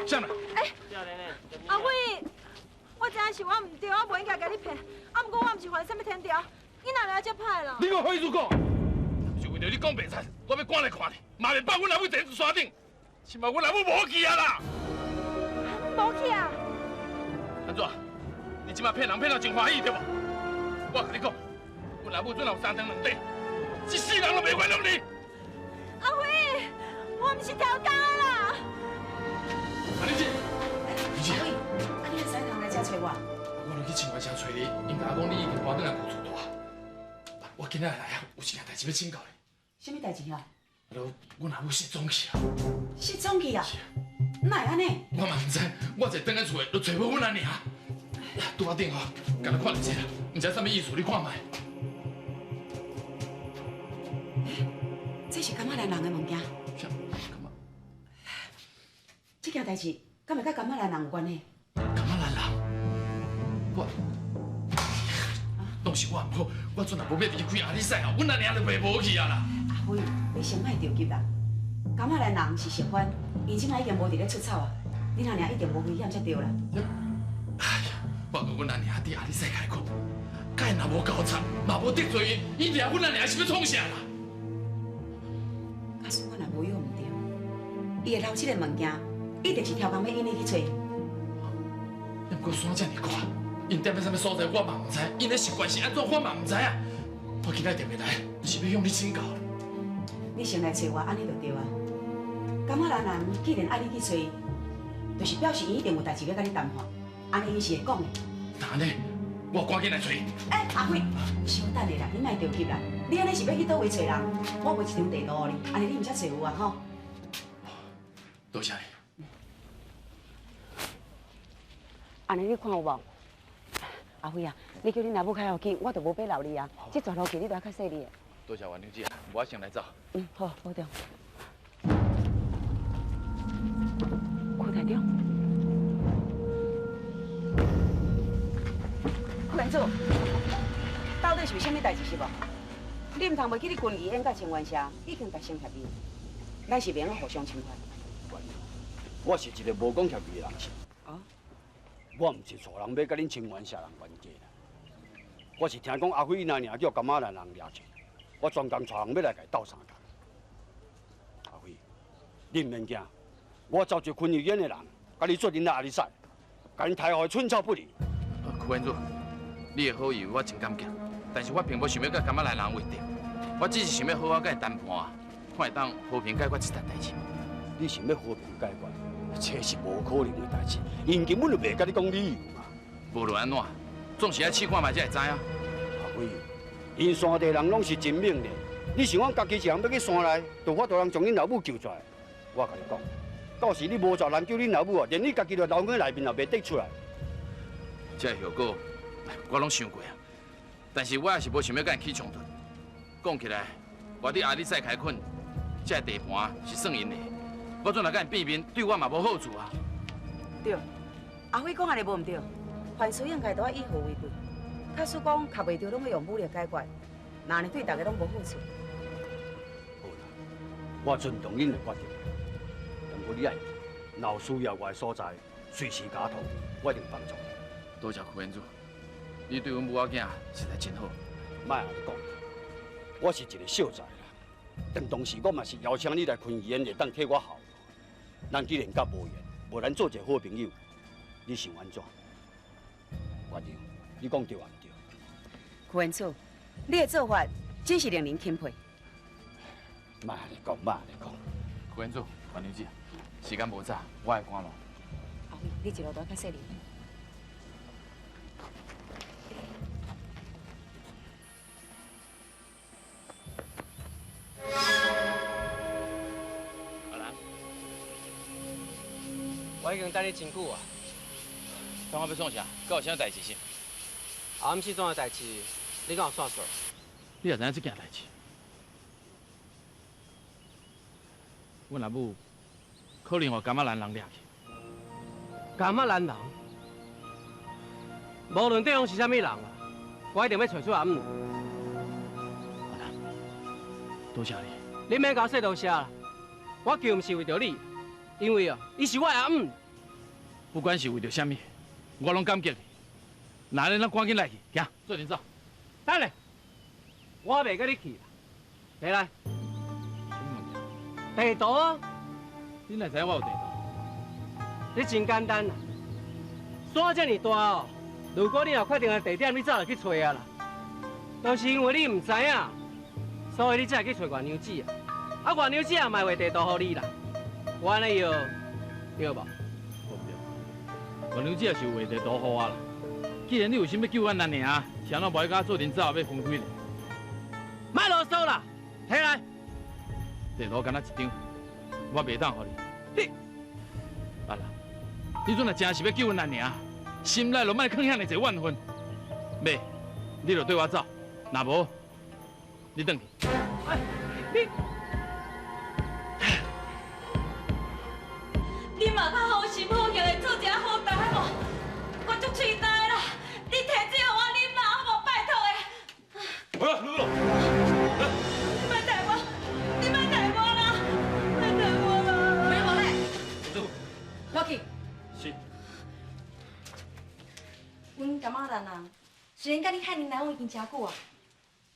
啥人？哎，阿伟，我知影是我毋对，我无应该共你骗。啊，毋过我毋是犯啥物天条，你哪来遮歹啦？你阁好意思讲？是为著你讲白贼，我欲赶来看你，嘛袂放阮阿母坐山顶。这摆阮阿母无去啊啦！无去啊？按怎？你这摆骗人骗到真欢喜对无？我共你讲，阮阿母阵有三长两短，一世人拢袂原谅你。阿辉，我毋是超工的啦。阿你这，你这，阿辉，啊你会使通来遮揣我？我落去清源社揣你，𪜶共我讲你已经搬转来旧厝住。我今仔日来啊，有一件代志欲请教你。啥物代志啊？就阮阿母失踪去啊！失踪去啊？哪会按呢？我嘛毋知，我一转来厝的，就揣无阮阿娘。拄仔顶吼，敢若看著这个，毋知啥物意思，你看觅。这是柑仔兰人的物件。啥？柑仔？这件代志敢会佮柑仔兰人有关系？柑仔兰人？我，拢是我毋好，我阵若无欲离开阿里山啊，阮阿娘就袂无去啊啦。阿辉，你先莫著急啦。柑仔兰人是熟番，伊这摆已经无伫咧出草啊，恁阿娘一定无危险才对啦。哎呀，我讲阮阿娘伫阿里山开垦，佮𪜶若无交叉，嘛无得罪𪜶，𪜶掠阮阿娘是欲创啥啦？假使阮阿母有毋对，伊会留这个物件，一定是超工欲引你去揣。毋过山遮尔阔，𪜶踮咧啥物所在我嘛毋知，𪜶的习惯是按怎我嘛毋知啊。我今仔特别来，就是欲向你请教。你先来揣我，按呢就对啊。柑仔兰人既然爱你去揣，就是表示伊一定有代志欲佮你谈判，按呢伊是会讲的。那按呢，我赶紧来揣。欸，阿辉，稍等下啦，你莫著急啦。你按呢是欲去佗位揣人？我画一张地图予你，按呢你毋才揣有啊吼。多谢你。按呢你看有无？阿辉啊，你叫恁阿母较要紧，我就无欲留你啊。这逝路去你著爱较细腻的。多谢元娘姐，我先来走。嗯，好，保重。柯台长，柯元祖，到底是有啥物代志是无？你毋通袂记你军仪演甲清源社已经达成协议，咱是袂用互相侵犯。我是一个无讲协议的人是。哦。我毋是带人欲佮恁清源社人冤家啦，我是听讲阿辉𪜶阿娘叫柑仔兰人掠去，我专工带人欲来共伊斗相共。阿辉，你毋免惊，我召集昆玉园的人，共你做阵来阿里赛，共𪜶刣予寸草不离。柯元祖，你的好意我真感激，但是我并无想欲佮柑仔兰人为敌，我只是想欲好好佮伊谈判，看会当和平解决这件代志。你想欲和平解决？这是无可能的代志，𪜶根本就袂共你讲理由嘛。无论按怎，总是爱试看觅才会知啊。阿辉，𪜶山地人拢是真猛的，你想讲家己一人欲去山内，就法度人将恁老母救出来？我共你讲，到时你无找人救恁老母啊，连你家己就留佇内面也袂得出来。这个后果我拢想过啊，但是我也是无想欲共𪜶起冲突。讲起来，我伫阿里山开垦，这个地盘是算𪜶的。我阵若共𪜶变面，对我嘛无好处啊。对，阿辉讲按呢无毋对，凡事应该都爱以和为贵。假使讲合袂著，拢欲用武力解决，那按呢对逐家拢无好处。好啦，我尊重恁的决定，不过你爱记，若有需要我的所在，随时共我通知，我一定帮助你。多谢柯元祖，你对阮母仔囝实在真好。莫按呢讲，我是一个秀才啦，但当时我嘛是邀请你来昆玉园，会当替我效劳。咱既然佮无缘，无咱做一个好朋友，你想按怎？月娘，你讲对抑毋对？柯元祖，你的做法真是令人钦佩。莫按呢讲，莫按呢讲。柯元祖，月娘姐，时间无早，我爱赶路。阿辉，你一路都较细腻。我已经等你真久啊！等我欲创啥？阁有啥代志是？后暗失踪的代志，你敢有线索？你也知影这件代志？阮阿母可能予柑仔兰人掠去。柑仔兰人？无论对方是啥物人啊，我一定欲揣出阿姆。阿兰，多谢你。你免共我说多谢啦，我救毋是为著你，因为啊，伊是我的阿姆。不管是为著啥物，我拢感激你。那咱咱赶紧来去，行，做阵走。等下，我袂佮你去啦。提来。地图啊！你哪知我有地图？你真简单啦。山这么大哦，如果你若确定个地点，你早就去找啊啦。就是因为你唔知影，所以你才会去找月娘子啊。啊，月娘子也嘛会画地图予你啦。我按呢药对无？无对，月娘子也是有画地图予我啦。既然你有心欲救阮阿娘，是按怎无爱佮我做阵走，欲分开咧？莫啰嗦啦，提来。地图敢若一张，我袂当予你。你，啊啦，你阵若真是欲救阮阿娘，心内就莫囥遐尔济怨恨。袂，你就缀我走，若无，你转去。哎，你，你嘛较好心好意的做一下好代无？我足喙焦的啦，你提水予我啉啦，好无？拜托的。好啦，噜噜。你莫带我，你莫带我啦，莫带我啦。没无咧。落去。是。阮感觉人啊，虽然佮你海宁来往已经诚久啊，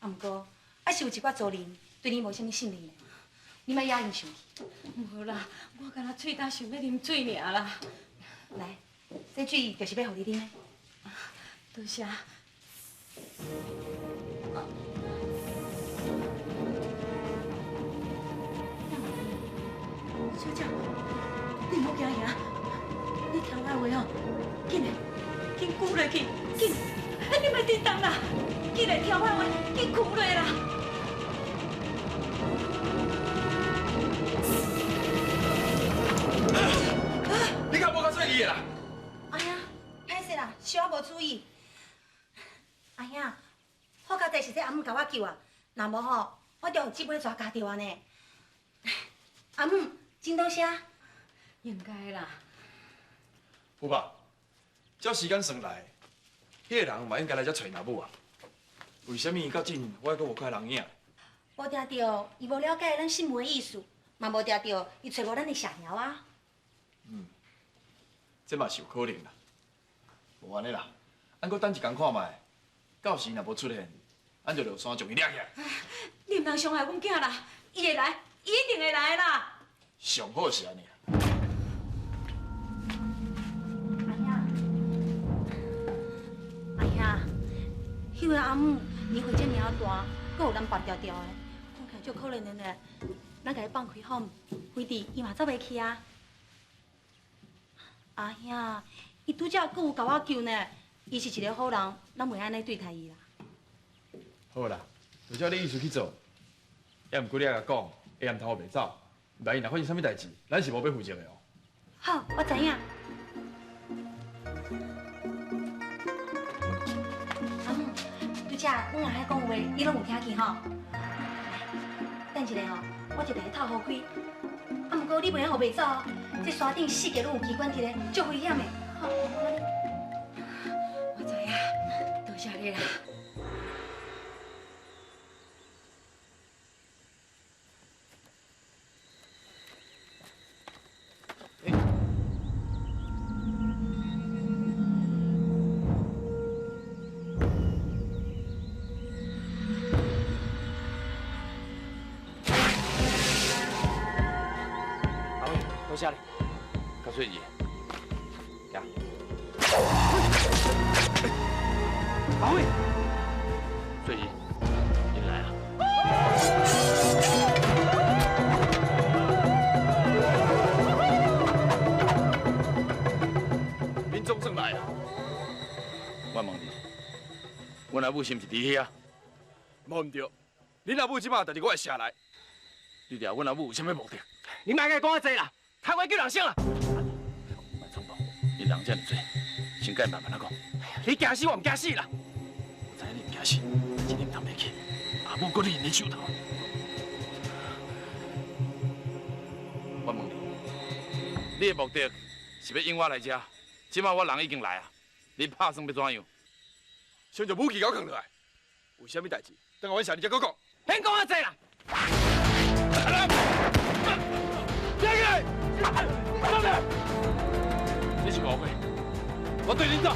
啊，毋过还是有一寡族人对你无啥物信任的，你莫惹𪜶生气。无啦，我敢若喙焦想欲啉水尔啦。来，这水就是欲予你啉的。多谢。小姐，你毋好惊伊啊！你听我的话哦，紧来，紧跪落去，紧！你莫振动啦，紧来听我的话，紧跪落啦！你敢无较细腻的啦？哎呀，歹势啦，小可无注意。阿兄，好佳哉是这阿姆共我救啊，若无吼，我就予姊妹蛇咬著啊呢。阿姆，真多谢。应该啦。有吧？照时间算来，彼个人嘛应该来遮揣阿母啊。为啥物到这我阁无看人影？无定著伊无了解咱信门的意思，嘛无定著伊揣无咱的邪条啊。嗯，这嘛是有可能啦。无按呢啦，咱阁等一工看觅，到时若无出现，咱就落山将伊掠起来。你毋通伤害阮囝啦，伊会来，伊一定会来啦。上好是按呢。阿兄，阿兄，彼个阿姆年岁这尔大，阁有南北调调的，看起来足可怜的呢。咱共伊放开好毋？非伫伊嘛走袂去啊。阿兄，伊拄才阁有共我救呢，伊是一个好人，咱袂按呢对待伊啦。好啦，就照你意思去做。也毋过你爱共讲，会暗头袂走，万一若发生啥物代志，咱是无欲负责的哦。好，我知影。阿姆，拄才阮阿海讲话，你拢有听见吼？来，等一下吼，我就共你透雨开。啊，毋过你袂晓予袂走哦，这山顶四界拢有机关伫咧，足危险的。好，我知影，多谢你啦。多谢你，较细腻。行。阿伟，细腻，你来啊！恁总算来啊！我问你，阮阿母是毋是伫遐？无毋对，恁阿母这摆就伫我的城内。你掠阮阿母有啥物目的？你莫共讲遮济啦！太快叫人醒啦！莫冲动，恁人遮尔济，先共慢慢仔讲。你惊死我，毋惊死啦！我知影你毋惊死，但是你毋通袂去。阿母阁伫𪜶的手头。我问你，你的目的是欲引我来遮？这摆我人已经来啊，你拍算欲怎样？先将武器共我囥落来，有啥物代志，等下阮城里才阁讲。免讲遐济啦！起来！你是误会，我缀恁走。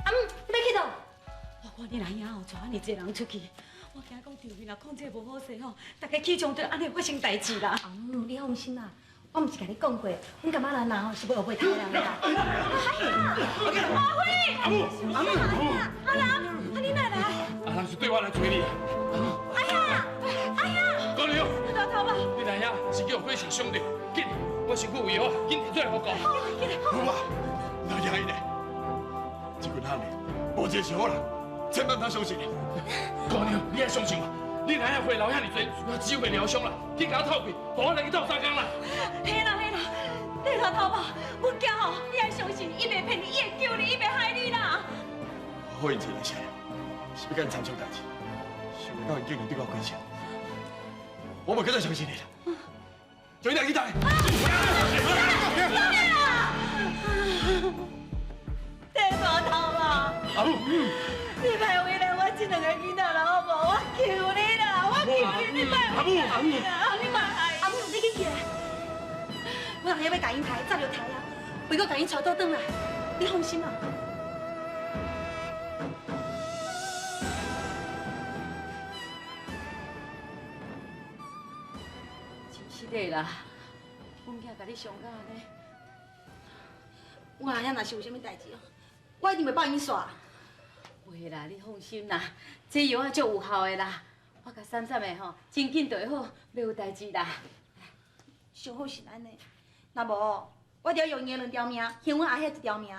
阿姆，你欲去佗？我看你阿兄吼，带按呢济人出去，我惊讲场面若控制无好势吼，大家起冲突，按呢会发生代志啦。阿姆，你放心啦，我毋是共你讲过，阮柑仔兰人吼是袂乌白刣人的啦。阿辉，阿母，阿母，阿兰，啊你哪来？阿兰是对我来找你。哎呀，哎呀！姑娘，老头啊，你阿兄是叫火线伤著，紧，我身躯围好，紧提出来报告。好啊，哪惊伊呢？这群汉呢，无一个是好人，千万毋通相信。姑娘，你爱相信我，你阿兄血流遐尔济，我只会疗伤啦，去共我透气，予我来去斗相共啦。嘿啦嘿啦，你老头啊，阮囝吼，你爱相信，伊袂骗你，伊会救你，伊袂害你啦。我好因找来是，是欲共𪜶参详代志，想袂到𪜶竟然对我开枪，我袂阁再相信你啦。就你来去带。这大头啊！阿母，你莫为难我这两个囡仔啦，好无？我求你啦，我求你，你莫阿母，阿母，你莫害。阿母，你紧起来，我人欲共𪜶刣，早就刣啊，袂阁共𪜶带倒转来，你放心啦。真实的啦，阮囝共你伤到按呢。我阿兄若是有啥物代志哦，我一定袂放𪜶煞。袂啦，你放心啦，这药仔足有效的啦，我共散散的吼，真紧就会好，袂有代志啦。上好是按呢，若无，我就要用𪜶的两条命，还阮阿兄一条命。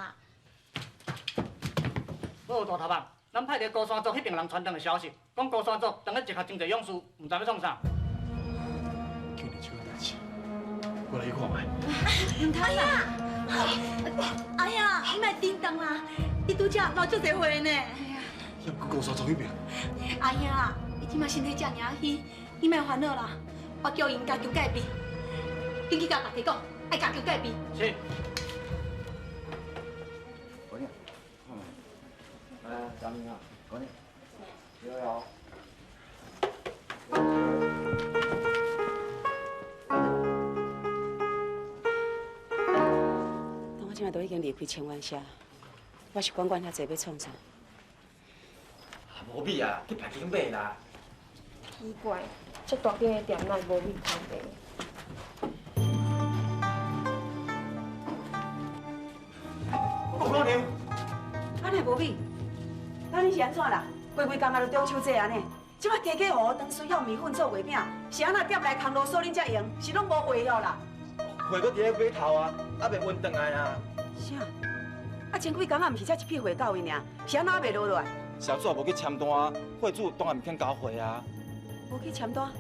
报大头目，咱派伫高山族彼边人传转的消息，讲高山族当咧集合真济勇士，毋知欲创啥。竟然这款代志，我来去看觅。毋通啦！哎呀，你莫叮当啦！你拄才流足济血呢。也毋过高山族彼边。阿兄，你这马身体遮尔虚，你莫烦恼啦。我叫𪜶加强戒备，紧去共大家讲，爱加强戒备。是。姑娘，来，张明啊，姑娘，对哦。当我这马都已经离开清源社，我是管管遐济欲创啥？无米啊，去别间买啦。奇怪，这大间的店哪会无米通卖？顾姑娘，安呢无米，那你是按怎啦？规规工仔就中秋节按呢，这马家家户户当需要面粉做月饼，是按怎店内空啰嗦恁才用？是拢无货了啦？货阁伫咧码头啊，犹未运转来啊。啥？啊，前几工仔毋是才一批货到位尔，是按怎犹未落落来？社主也无去签单，货主当然毋肯交货啊。无去签单，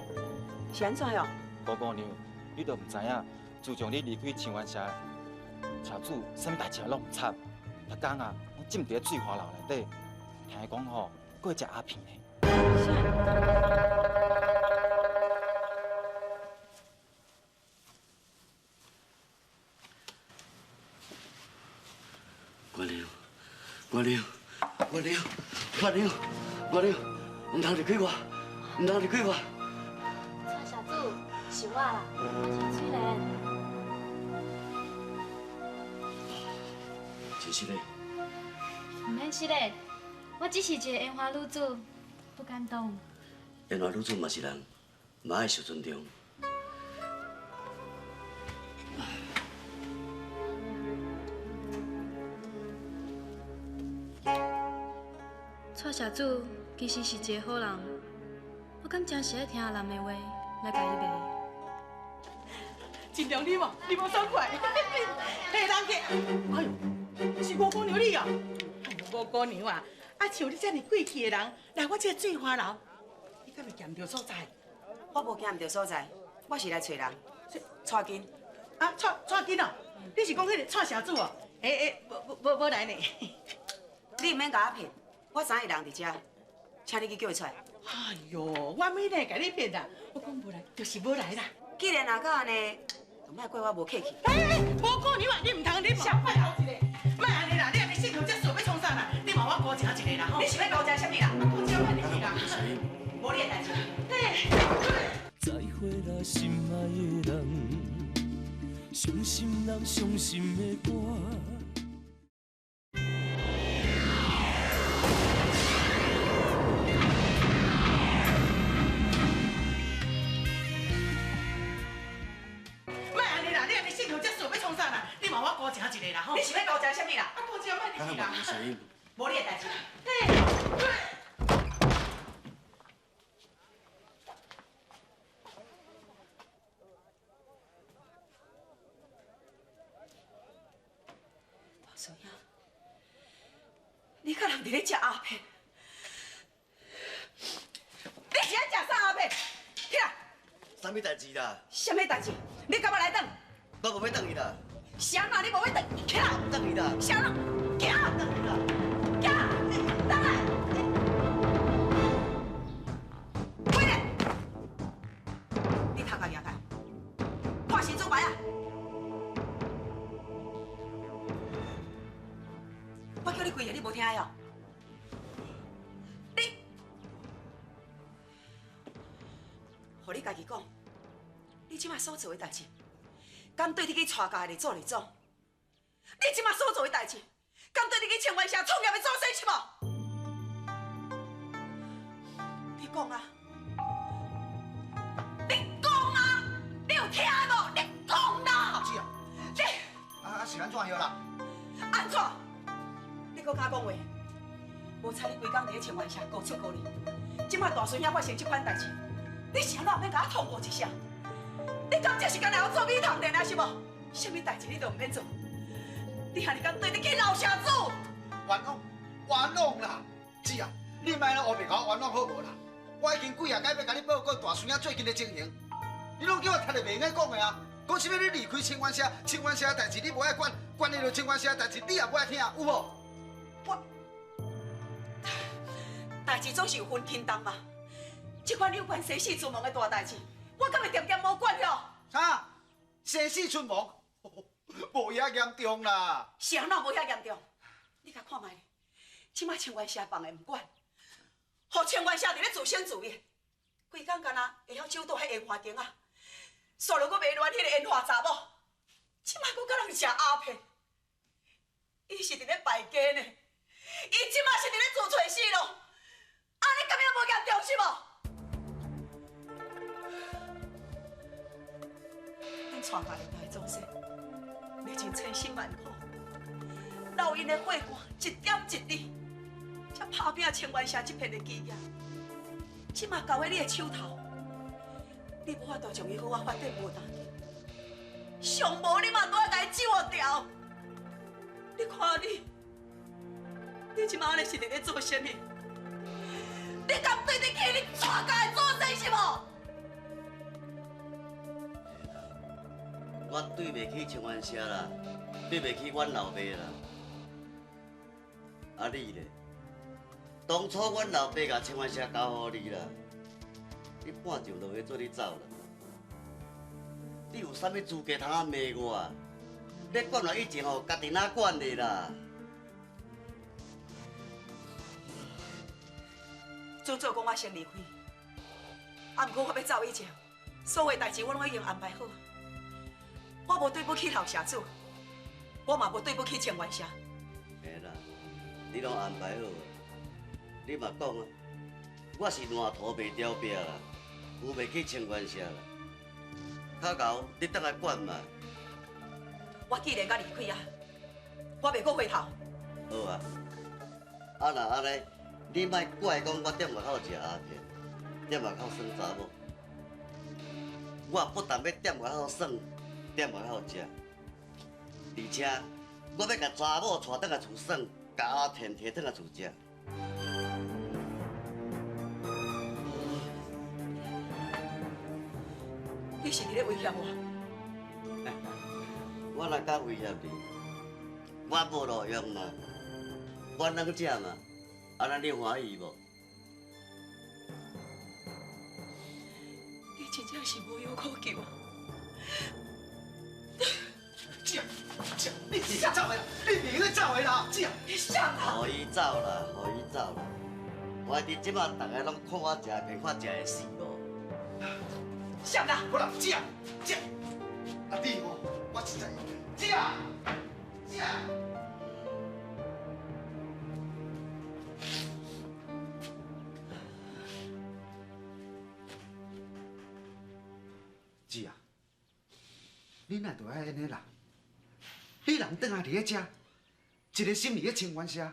是按怎哟？吴姑娘，你都毋知影，自从你离开清源社，社主啥物代志拢毋插，逐工啊，拢浸伫咧醉花楼内底，听讲吼，阁会食鸦片呢。啥？姑娘，姑娘，姑娘，姑娘，姑娘，毋通离开我，毋通离开我。蔡社主，是我啦，我是翠莲。真实嘞？毋免失礼，我只是一个烟花女子，不敢当。烟花女子嘛是人，嘛爱受尊重。蔡社主其实是一个好人，我敢真是爱听阿南的话来共伊卖？尽量你无，你无爽快。嘿，人客，哎呦，是吴姑娘你哦。哎呦，吴姑娘啊，啊像你这么贵气的人，来我这个醉花楼，你敢会行毋著所在？我无行毋著所在，我是来揣人，蔡金。啊，蔡金哦，你是讲彼个蔡社主哦？欸欸，无来呢。你毋免共我骗，我知影伊人伫遮，请你去叫伊出来。哎呦，我免来共你骗啦，我讲无来就是无来啦。既然若到按呢，就莫怪我无客气。欸欸，吴姑娘啊，你毋通，你小拜头一个，莫按呢啦，你按呢性格遮傻，欲创啥啦？你嘛我高食一个啦吼。你是欲高食啥物啦？高食莫入去啦。无你的代志。欸。啦心爱的人，伤心人伤心的歌。莫按呢啦，你按呢性格遮傻，欲创啥啦？你嘛我高情一个啦吼！你是欲高情啥物啦？啊，高情莫入去啦！无你的代志。大孙仔，你佮人伫咧食鸦片？你是爱食啥鸦片？起来！啥物代志啦？啥物代志？你敢欲来转？我无欲转去啦。啥人你无欲转？起来！转去啦！啥人？行！转去啦！行！转来！回来！你头壳举开，看神主牌啊！我叫你跪下，你无听哦？你，予你家己讲，你这马所做的代志，敢对得起蔡家的列祖列宗？你这马所做的代志，敢对得起清源社创业的祖先是无？你讲啊！你讲啊！你有听无？你讲啦！姐啊！你啊是按怎样啦？按怎？你阁敢讲话？无彩你规工伫咧清源社高出高入，这马大孙遐发生这款代志，你是按怎免共我通报一声？你敢这是干焦做米汤练啊是无？啥物代志你都毋免做，你按呢敢对得起老社主？冤枉，冤枉啦！姐啊，你莫咧乌白共我冤枉好无啦？我已经几啊摆欲共你报告大孙仔最近的情形，你拢叫我听著袂用讲的啊！讲啥物你离开清源社，清源社的代志你无爱管，管你著清源社的代志你也无爱听，有无？我代志总是有分轻重嘛，这款有关生死存亡的大代志，我敢会恬恬无管哟？啥？生死存亡？无遐严重啦。是按怎无遐严重？你共看觅，这马清源社放的毋管，予清源社伫咧自生自灭，规工干焦会晓手倒彼烟花灯仔，煞落阁迷恋彼个烟花查某，这马阁佮人食鸦片，伊是伫咧败家呢，伊这马是伫咧自揣死咯，按呢敢也无严重是无？恁蔡家的大祖先，历尽千辛万苦，留𪜶的血汗一点一滴，才打拼清源社这片的基业。这马交喺你的手头，你无法度将伊好好发展无当去，上无你嘛都爱共伊招掉。你看你，你这马按呢是伫咧做啥物？你敢对得起你蔡家的祖先是无？我对袂起清源社啦，对袂起阮老爸啦。啊你咧？当初阮老爸共清源社交予你啦，你半上落去做你走啦。你有啥物资格通啊骂我？你管我以前吼，家己哪管的啦？祖祖讲我先离开，啊，毋过我欲走以前，所有代志我拢已经安排好。我无对不起老社主，我嘛无对不起清源社。嘿啦，你拢安排好啊，你嘛讲啊，我是烂涂袂掉壁啦，扶袂起清源社啦。较𠢕你转来管嘛。我既然甲离开啊，我袂阁回头。好啊，啊若按呢，你莫怪讲我踮外口食鸦片，踮外口耍查某。我不但欲踮外口耍，踮外口食，而且我欲共查某带转来厝耍，共鸦片提转来厝食。你是伫咧威胁我？我哪敢威胁你？我无路用嘛，我软食嘛，按呢你欢喜无？你真正是无药可救啊！姐，姐，你袂使走的啦！你袂使走的啦，姐。你啥啦？予伊走啦，予伊走啦。我伫这马，逐个拢看我食片，看食会死无？啥啦？好啦，姐啊，姐，啊你吼，我实在，姐啊，姐。姐啊，你哪会爱按呢啦？你人转来伫咧遮，一个心伫咧清源社，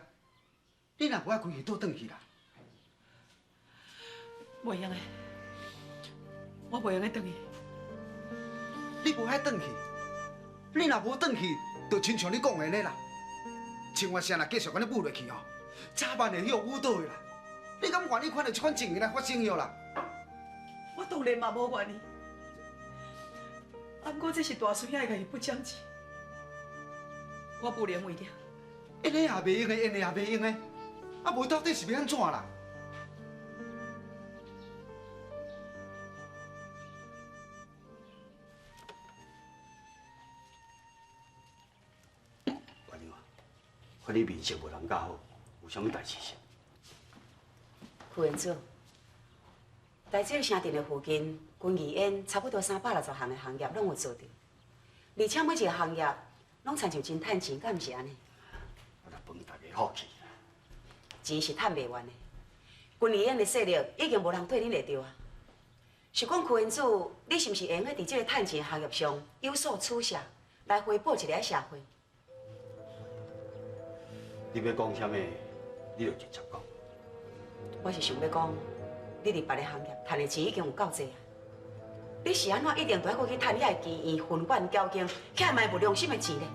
你若无爱规气倒转去啦？袂用的，我袂用得转去。你无爱转去？你若无转去，就亲像你讲的呢啦。清源社若继续按呢舞落去吼，早晚会予舞倒的啦。你敢愿意看到这款情形来发生哟啦？我当然嘛无愿意。啊，毋过这是大孙仔会共伊不奖钱，我无能为力。按呢也袂用的，按呢也袂用的，啊，无到底是欲按怎啦？姑娘，看你面色无人较好，有啥物代志是？傅园主，在这个城镇的附近，军艺烟差不多360项的行业拢有做著，而且每一个行业拢亲像真趁钱，敢毋是按呢？我来帮大家好气。钱是趁袂完的，军艺烟的势力已经无人对恁会著啊。是讲柯园主，你是毋是会用得伫这个趁钱的行业上有所取舍，来回报一下社会？你欲讲啥物，你就直接讲。我是想欲讲，你伫别个行业趁的钱已经有够济啊。你是按怎一定都爱阁去趁遐个妓院、分馆、交警，遐卖无良心的钱呢？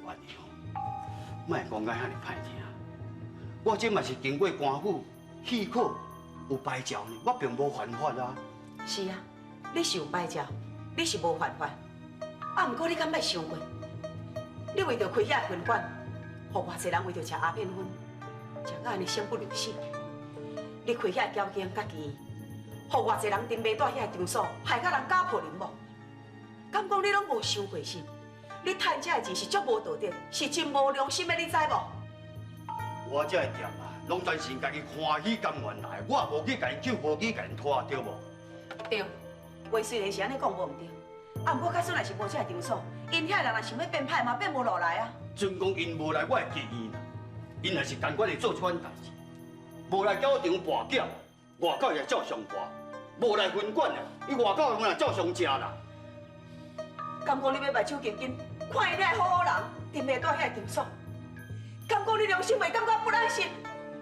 我娘，莫讲甲遐尔歹听。我这嘛是经过官府许可有牌照呢，我并无犯法啊。是啊，你是有牌照，你是无犯法。啊，毋过你敢捌想过，你为著开遐个分馆，予偌济人为著食鸦片粉，食到按呢生不如死。你开遐个交警佮妓院，予偌济人伫袂住遐个场所，害甲人家破人亡。敢讲你拢无伤过心？你趁这个钱是足无道德，是真无良心的，你知无？我这个店啊，拢全是家己欢喜甘愿来，我也无去共𪜶救，无去共𪜶拖，对无？对，话虽然是按呢讲无毋对，啊，毋过假使若是无这个场所，𪜶遐人若想欲变歹嘛，变无落来啊。准讲𪜶无来我的妓院啦，𪜶也是甘愿会做这款代志，无来搅场跋筊，外口也照常跋；无来分馆啊，伊外口嘛照常食啦。敢讲你欲目睭金金，看伊遐好好人，伫袂到遐个场所，敢讲你良心袂感觉不安心？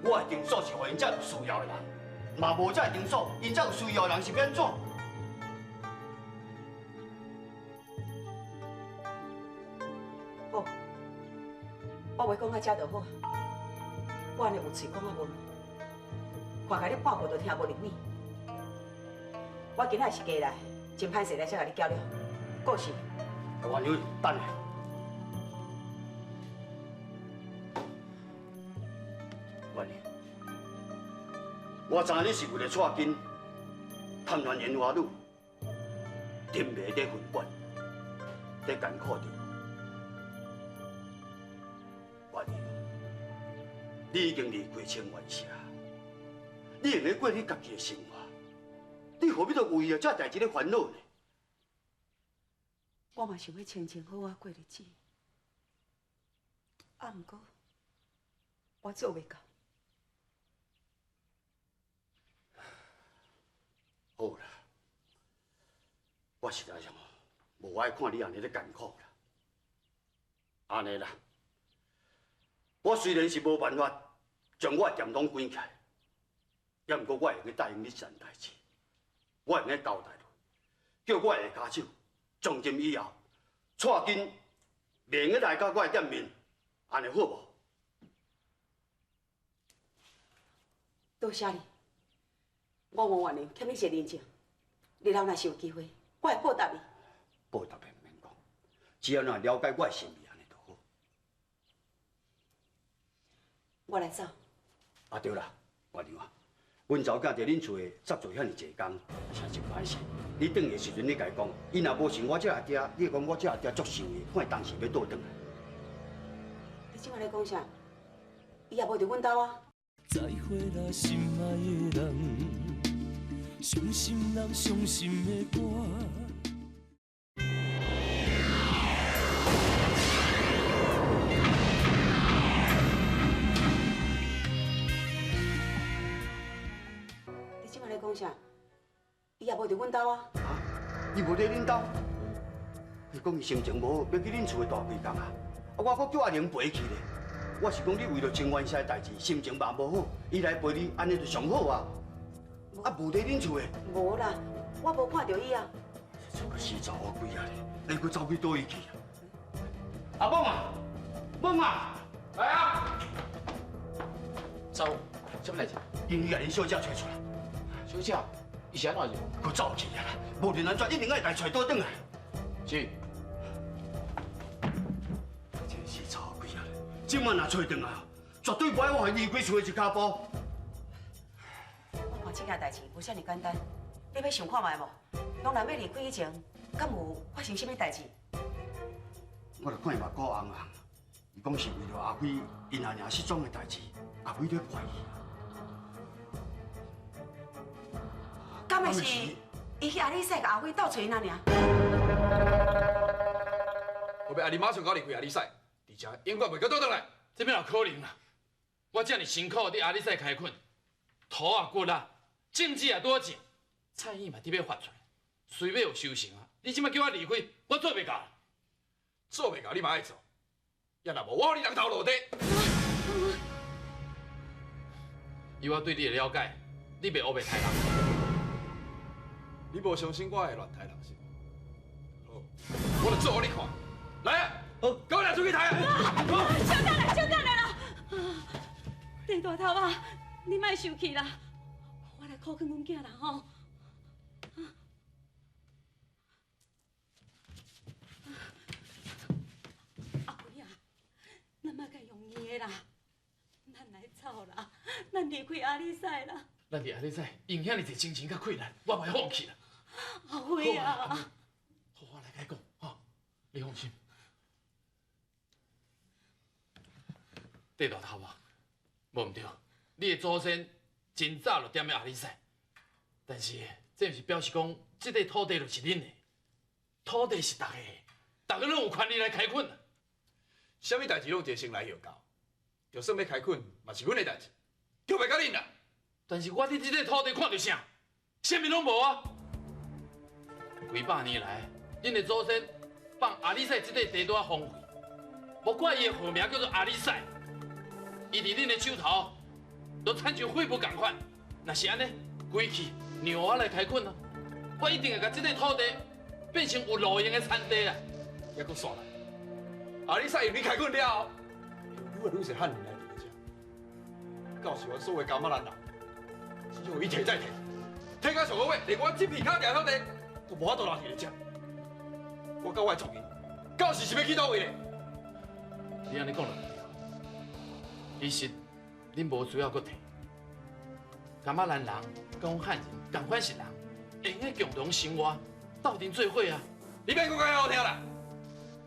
我的场所是予𪜶遮有需要的人，嘛无这个场所，𪜶遮有需要的人是欲按怎？好，我话讲到遮就好。我按呢有喙讲啊无脑，看起你半句都听无入耳。我今仔是过来，真歹势来才共你搅了。过去。我娘，等下。我娘，我知你是为了蔡金贪恋烟花女，沉迷在分馆，在艰苦中。我娘，你已经离开清源社，你会用过你家己的生活，你何必都为了这代志咧烦恼呢？我嘛想欲清静好好过日子，啊，毋过我做袂到。好啦，我实在是无爱看你按呢咧艰苦啦。按呢啦，我虽然是无办法将我的店拢关起来，也毋过我会用答应你一件代志，我会用交代落，叫我的下跤手。从今以后，蔡金袂用来到我的店面，按呢好无？多谢你，我无愿意欠你一个人情。日后若是有机会，我会报答你。报答的毋免讲，只要若了解我的心意，按呢就好。我来走。啊对啦，月娘啊，阮查某囝伫恁厝里执做遐尔济工，实真歹势。你转去的时阵，你共伊讲，伊若无想我这阿爹，你会讲我这阿爹足想伊，看伊当时欲倒转来。你这摆咧讲啥？伊也无伫阮兜啊。再会啦，心爱的人，伤心人伤心的歌。你这摆咧讲啥？伊也无伫阮兜啊。伊无伫恁兜？伊讲伊心情无好，欲去恁厝的大规工啊！啊，我阁叫阿玲陪去咧。我是讲你为著清源社的代志，心情嘛无好，伊来陪你，按呢就上好啊。啊，无伫恁厝的？无啦，我无看著伊啊。这个死查某鬼啊咧，会阁走去佗位去啊？阿猛啊，猛啊，来啊！走，啥物代志？因去共恁小姐揣出来。小姐，伊是按怎入？阁走去啊啦！无论按怎，一定爱共揣倒转来。是。这死查某鬼啊！这摆若揣转来，绝对无爱我予伊离开厝的一跤步。我看这件代志无遮尔简单，你欲想看觅无？当人欲离开以前，敢有发生啥物代志？我著看伊目骨红红，伊讲是为著阿辉𪜶阿娘失踪的代志，阿辉咧怪伊。敢会是伊去阿里赛佮阿辉斗揣𪜶阿娘？我欲爱你马上佮我离开阿里赛，而且永远袂阁倒转来。这边有可能啦！我遮尔辛苦伫阿里赛开垦，土也骨啊，种子也拄仔种，菜叶嘛伫欲发出来，随欲有收成啊！你这摆叫我离开，我做袂到。做袂到，你嘛爱做。也若无，我予你人头落地。以我对你的了解，你袂乌白刣人。你无相信我会乱刣人是？好，我就做予你看。来啊，好，佮我掠出去刣啊！小等下，小等下啦！郑大头啊，你莫生气啦，我来苦劝阮囝啦吼。阿辉啊，咱莫共用硬的啦，咱来走啦，咱离开阿里赛啦。咱伫阿里赛用遐尔济精神佮气力，我嘛欲放弃啦。阿辉啊，好，我来共伊讲，吼，你放心。郑大头啊，无毋对，你的祖先真早就踮咧阿里山，但是这毋是表示讲这块土地就是恁的，土地是大家的，大家拢有权利来开垦啊。啥物代志拢一个先来后到，就算欲开垦，嘛是阮的代志，叫袂到恁啦。但是我伫这块土地看著啥，啥物拢无啊。几百年来，恁的祖先放阿里山这块地拄仔荒废，无怪伊的号名叫做阿里山。伊伫恁的手头，都亲像废物仝款。若是按呢，规气让我来开垦啊，我一定会共这块土地变成有路用的田地啊！犹阁煞来，阿里山用你开垦了后，愈来愈济汉人来伫咧遮，到时阮所有噶玛兰人，只有伊提再提，提到上个月，连我这片脚定土地都无法度留伫咧遮。我佮我的族人，到时是欲去佗位咧？你按呢讲就对。其实，恁无需要阁提。噶玛兰人佮阮汉人仝款是人，会用得共同生活，斗阵做伙啊！你免阁讲遐好听啦，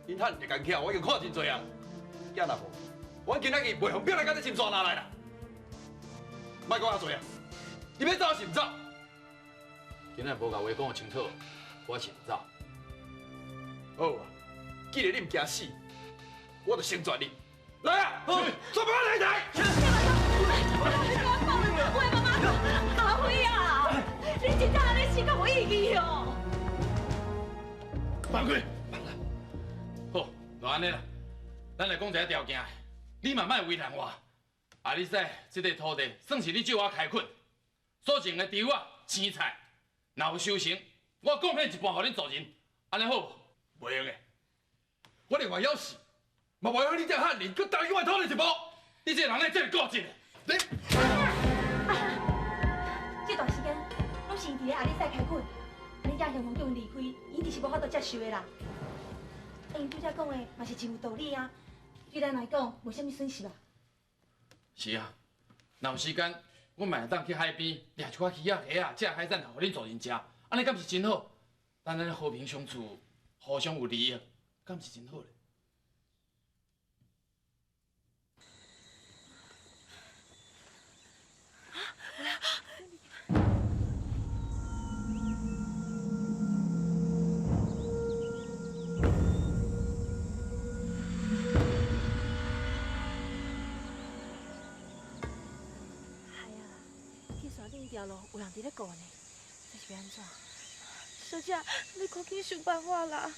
恁汉人的奸巧我已经看真济啊。也若无，阮今仔日袂予逼来到这深山内来啦。莫讲遐济啊，你欲走是毋走？今仔无共话讲清楚，我是毋走。好啊，既然你毋惊死，我就成全你。来啊！好，全部来台！我妈妈，阿辉啊，你真正按呢死够无意义哦！放开，放啦！好，就按呢啦。咱来讲一个条件，你嘛莫为难我。阿里山这块土地算是你借我开垦，所种的稻仔、青菜，若有收成，我贡献一半予恁族人，按呢好无？袂用的，我宁愿枵死，嘛袂用你这汉人阁踏入我土地一步。你这个人哪这么固执？你这段时间拢是𪜶伫咧阿里山开垦，你遮雄雄叫𪜶离开，𪜶一定是无法度接受的啦。𪜶拄才讲的嘛是真有道理啊，对咱来讲无啥物损失啊。是啊，若有时间，阮嘛会当去海边掠一寡鱼仔、虾仔，食海产，予恁族人食，按呢敢毋是真好？咱按呢和平相处，互相有利益，敢毋是真好咧？见山顶一条路有人伫咧顾呢，这是欲按怎？小姐，你赶紧想办法啦！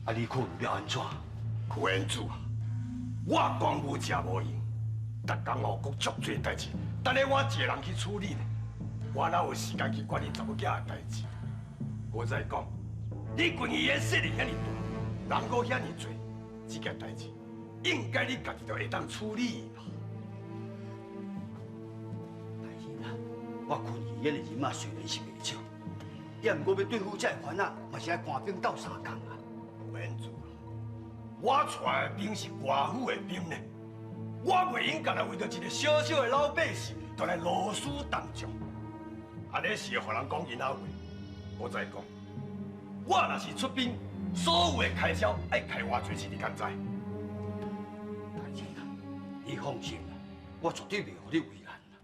啊！你困欲按怎？屈原子啊，我讲无食无闲，逐工哦，阁足济代志，等下我一个人去处理呢，我哪有时间去管恁查某囝的代志？我再讲，你军医的势力遐尔大，人阁遐尔济，这件代志应该你家己就会当处理吧？大人啊，我军医院的人马虽然是袂少，也毋过欲对付这个番仔，嘛是爱官兵斗相共啊。原主，我带的兵是官府的兵呢，我袂用干焦为著一个小小的老百姓，就来劳师动众，按呢是会予人讲囡仔话。我再讲，我若是出兵，所有的开销爱开偌济钱，你敢知？大人啊，你放心啦，我绝对袂予你为难啦。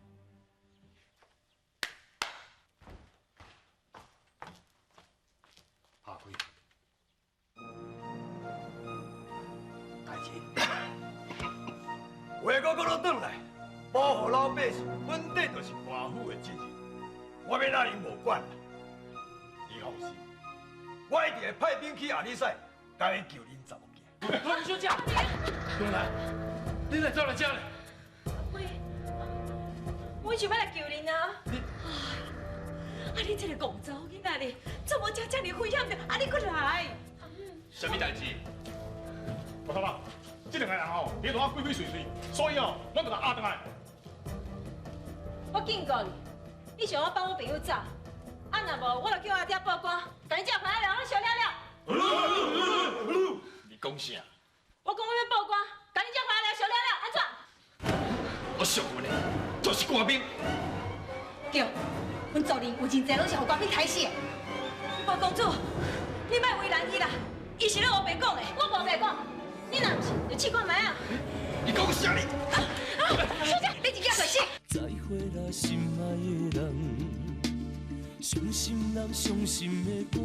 阿辉。话阁讲倒转来，保护老百姓本底就是官府的责任，我欲哪能无管？你放心，我一定会派兵去阿里山，共伊救恁查某囝。潘小姐，原来你来走来遮咧？我想欲来救恁啊！你，啊你这个戆查某囡仔咧，怎么才这么危险着？啊你阁来？啥物代志？我头啊，这两个人吼，伫路仔鬼鬼祟祟，所以哦，我就共压转来。我警告你，你想欲放我朋友走，啊若无，我就叫阿爹报官，共你这番仔了拢烧了了。你讲啥？我讲我欲报官，共你这番仔了烧了了，按怎？我属阮的，就是官兵。对，阮族人有真济拢是予官兵杀死的。吴公主，你莫为难伊啦，伊是咧乌白讲的，我无白讲。你若毋信，就试看觅啊！你讲啥哩？啊！小姐，你真正袂死！再会啦，心爱的人，伤心人伤心的歌。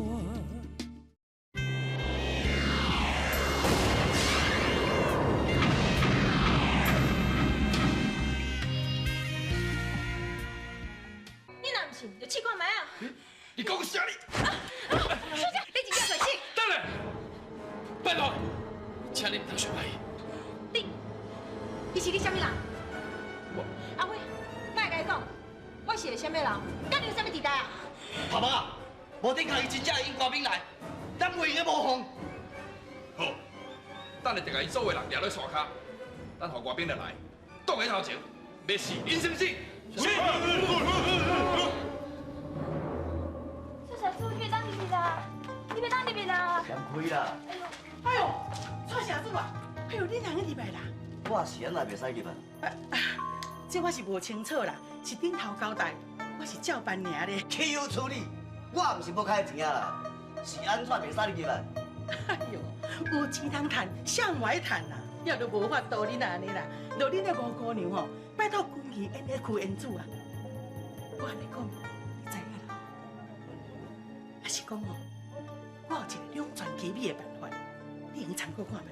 你若毋信，就试看觅啊！你讲啥哩？啊！小姐，你真正袂死！等下，拜托。请你毋通伤害伊。你，你是你啥物人？我阿辉，莫共伊讲，我是个啥物人？佮你有啥物敌代啊？爸爸，无顶下伊真正会引官兵来，咱袂用得无防。好，等下就共伊所有人掠落山跤，等予外兵来来，挡喺头前，欲死𪜶先死。是。小小子，你袂当入去啦！你袂当入去啦！嫌开啦！哎呦，蔡社主啊！哎呦，你哪会入来啦？我是按怎袂使入来？这我是无清楚啦，是顶头交代，我是照办尔咧。岂有此理！我毋是无开钱啊啦，是按怎袂使入来？哎呦，有钱通趁，谁无爱趁啊？也都无法度，你若按呢啦，著恁的吴姑娘吼，拜托军医演的区演主啊。我按呢讲，你知影啦？还是讲哦，我有一个两全其美的办法，你用参考看觅。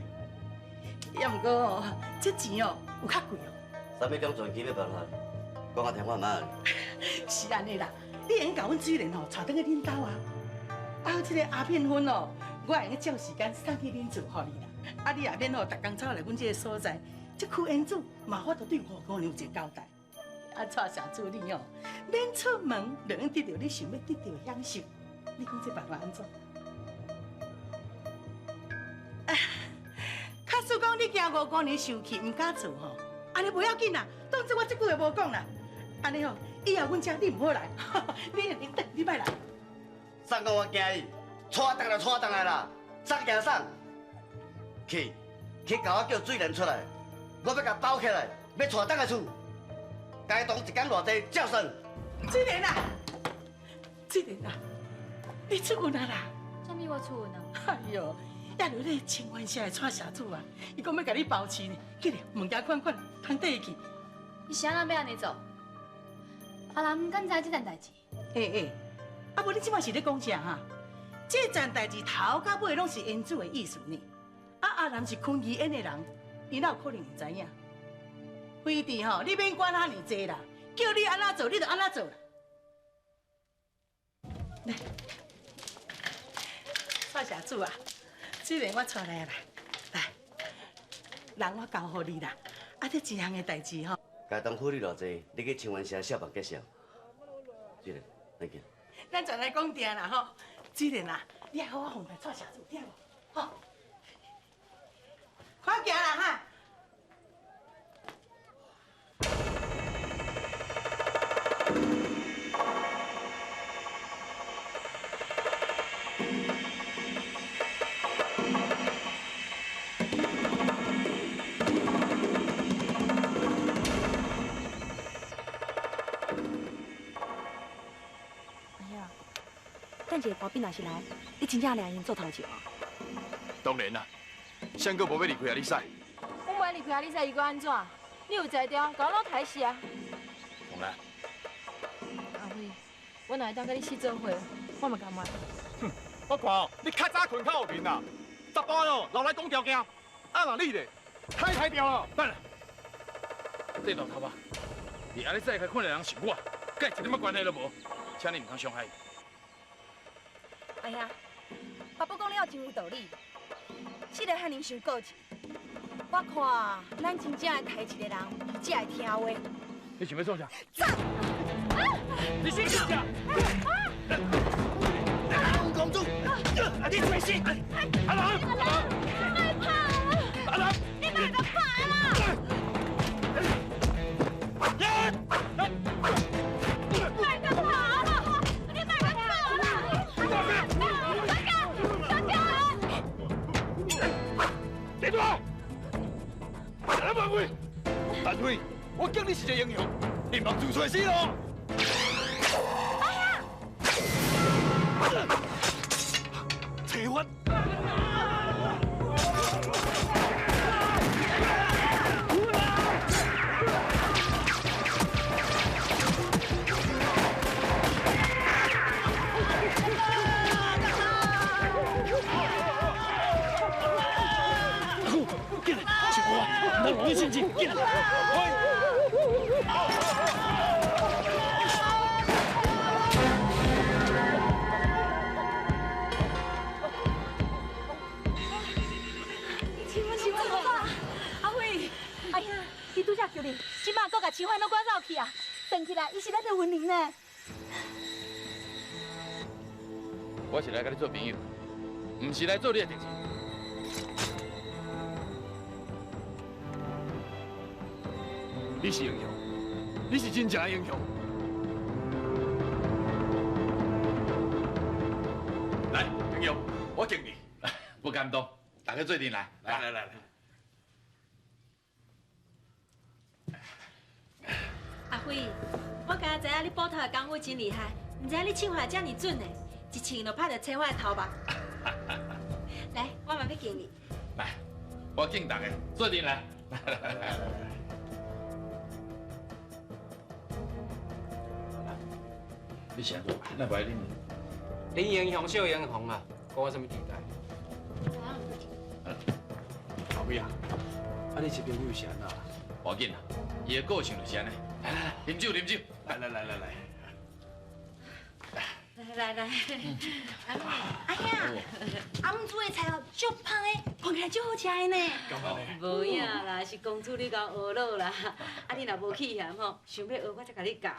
也毋过哦，这钱哦有较贵哦。啥物两全其美办法？讲我听看觅。是按呢啦，你会用共阮水莲吼带转去恁兜啊？啊，这个鸦片粉哦，我会用照时间送去恁厝予你啦。啊，你也免吼，逐工走来阮这个所在，这区园主嘛法度对吴姑娘有一个交代。啊，蔡社主你哦，免出门就能得到你想欲得到的享受。你讲这办法按怎？啊，假使讲你惊吴姑娘生气，毋敢做吼，按呢无要紧啦，当作我这句话无讲啦。按呢吼，以后阮遮你毋好来，你等，你莫来。送讲我惊伊，带转来带转来啦，送惊送。去，去共我叫水莲出来，我欲共包起来，欲带转来厝。该当一工偌济，照算。志莲啊，志莲啊，你出运啊啦？啥物我出运啊？哎呦，也就那清源社的蔡社主啊，伊讲欲共你包饲呢，紧来物件款款，通缀去。伊是按怎欲按呢做？阿南敢知这件代志？欸欸，啊无你这摆是咧讲啥哈？这件代志头到尾拢是因主的意思呢。啊，阿南是昆剧演的人，伊哪有可能毋知影？非弟吼，你免管遐尔济啦，叫你按怎做，你就按怎做啦。来，蔡社主啊，这个我带来啦，来，人我交予你啦。啊，这一项的代志吼，该当付你偌济，你去清源社小办结账。这个，来去。咱全来讲定啦吼，子莲啊，你爱好好奉陪蔡社主，听无？吼，快行啦哈！等一下歌兵若是来，你真正掠𪜶做头前哦？当然啦，谁阁无欲离开阿里赛？我无爱离开阿里赛，伊阁按怎？你有才调，共我拢刣死啊！当然。阿辉，我若会当佮你死做伙，我嘛甘愿。哼，我看哦，你较早困较有面啦，十八哦，留来讲条件，啊若你咧，太歹调了。等下，这老头啊，伫阿里赛开困的人是我，佮伊一点仔关系都无，请你毋通伤害伊。哎呀，爸母讲了真有道理，这个汉人伤过节，我看咱真正会刣一个人，伊才会听话。你想欲创啥？走！你先啥？公主，你做死！阿兰，阿兰，莫拍啊！阿兰，你莫阁拍啦！莫阁拍啦！你莫阁走啦！小姐，小姐！站住！阿万辉，陈辉，我敬你是一个英雄，你莫自找死咯！齐发。进来，是我，你先进，进来。伊拄才叫你，这马阁共齐焕拢赶走去啊！算起来，伊是咱的恩人呢。我是来佮你做朋友，毋是来做你的敌人。你是英雄，你是真正的英雄。来，英雄，我敬你。不敢当，大家做阵来，来来来来。阿辉，我敢若知影你捕头的功夫真厉害，毋知影你枪法遮尔准呢，一枪就拍著青花的头目。来，我嘛欲敬你。来，我敬大家，做阵来。来来来来。你是按怎？咱无爱啉？恁英雄惜英雄啊，讲我啥物期待？阿辉啊，啊你这朋友是按怎？无要紧啦，伊的个性就是按呢。来来来，啉酒啉酒，来来来来来。来来来，哎呀，阿姆煮的菜哦，足香的，看起来足好食的呢。无影啦，是公主你共学落啦。啊，你若无去嫌吼，想欲学我才共你教。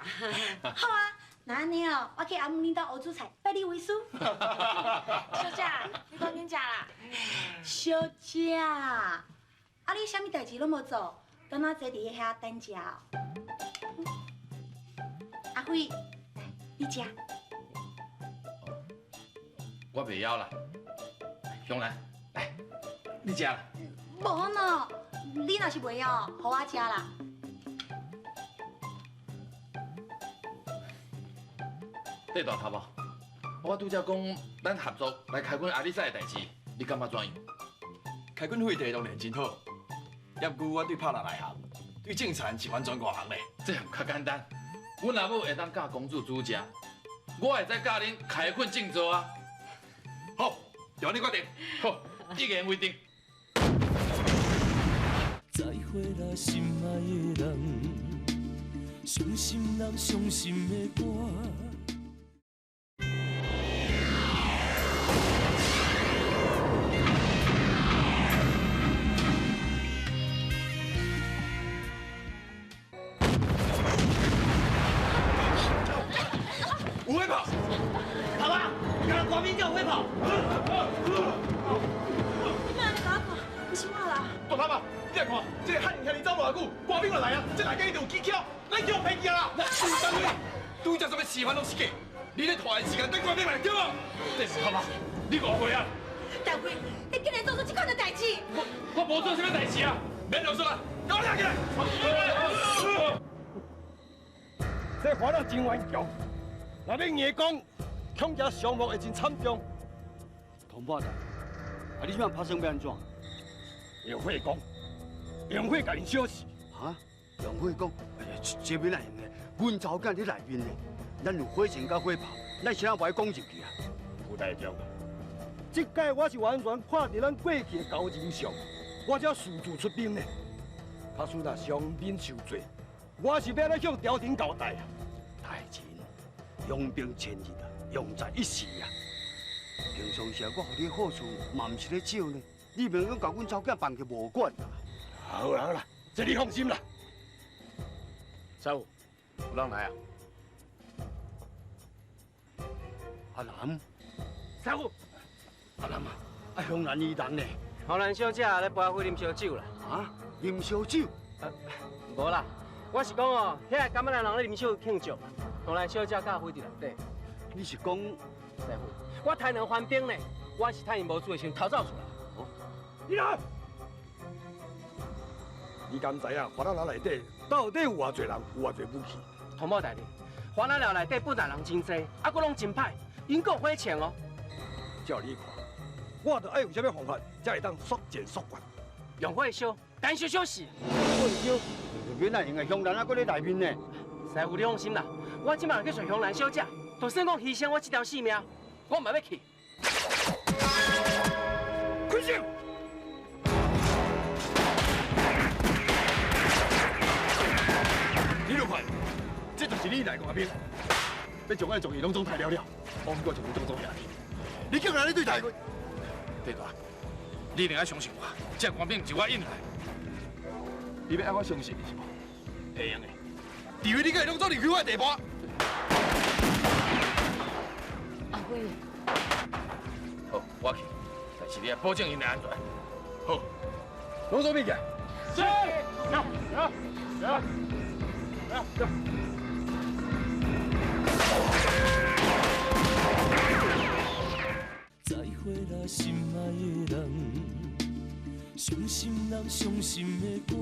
好啊，那按呢哦，我去阿姆恁兜学煮菜，拜你为师。小姐，你赶紧食啦。小姐，啊你啥物代志拢无做，敢若坐伫遐等食哦。阿辉，来，你食。我袂枵啦，香兰，来，你食啦。无呢，你若是袂枵，予我食啦。对大头无？我拄才讲，咱合作来开垦阿里山的代志，你感觉怎样？开垦废地当然真好，也毋过我对拍蜡内行，对种田是完全外行咧。这样较简单。阮阿母会当教公主煮食，我会使教恁开垦种作啊。好，就按呢决定。好，一言为定。再会啦，心爱的人，伤心人伤心的歌。有火炮，跑啊！敢若官兵叫火炮。你莫按呢共我看，毋是我啦。大头目，你来看，这个汉人兄弟走偌久，官兵就来啊，这内底一定有技巧，咱叫骗去啊啦！等下，拄才什么示范拢是假，你咧拖延时间等官兵来对无？这是头目，你误会啊！大辉，你竟然做出这款的代志！我无做啥物代志啊！免啰嗦啊，给我掠起来！这烦恼真顽强，若欲硬讲，恐惊伤亡会真惨重。童大，啊，你这摆拍算欲按怎？用火攻，用火共𪜶烧死。哈？用火攻？哎呀，这欲哪用呢？阮查某囝伫内面呢，咱有火箭佮火炮，咱是怎无爱攻入去啊？吴台长，这届我是完全看伫咱过去的交情上，我才私自出兵呢。假使若伤民受罪，我是欲按怎向朝廷交代啊？大人，用兵千日啊，用在一时啊。平常时我予你好处嘛，毋是咧少呢。你袂用共阮查某囝办去无管啊？好啦好啦，这你放心啦。师傅，有人来啊！阿南，师傅，阿南啊，啊香兰伊人呢？香兰小姐咧陪阿辉啉烧酒啦。啊？啉烧酒？无啦，我是讲哦，遐个感觉人咧啉酒庆祝，香兰小姐佮阿辉伫内底。你是讲，师傅，我杀两番兵呢，我是趁𪜶无注意时逃走出来。你来，你敢知影华南楼内底到底有偌济人，有偌济武器？通报大人，华南楼内底本来人真济，啊，阁拢真歹，𪜶阁有火枪哦。照你看，我著爱用啥物方法，才会当速战速决？用火烧，等烧烧死。火烧？欲哪用啊？香兰还阁咧内面呢。师傅，你放心啦，我这摆去找香兰小姐，就算讲牺牲我这条性命，我嘛欲去。开枪！你看，这就是你来官兵，欲将阮的状元拢总杀了了，我毋过就有总总兄弟，你竟然咧对待我？对大，你一定要相信我，这官兵是我引来。你欲爱我相信你是无？会用的，除非你佮伊拢总离开我的地盘。阿辉，好，我去，但是你要保证𪜶的安全。好，拢总备起来。是。走，走，走，走。再会啦，心爱的人，伤心人伤心的歌。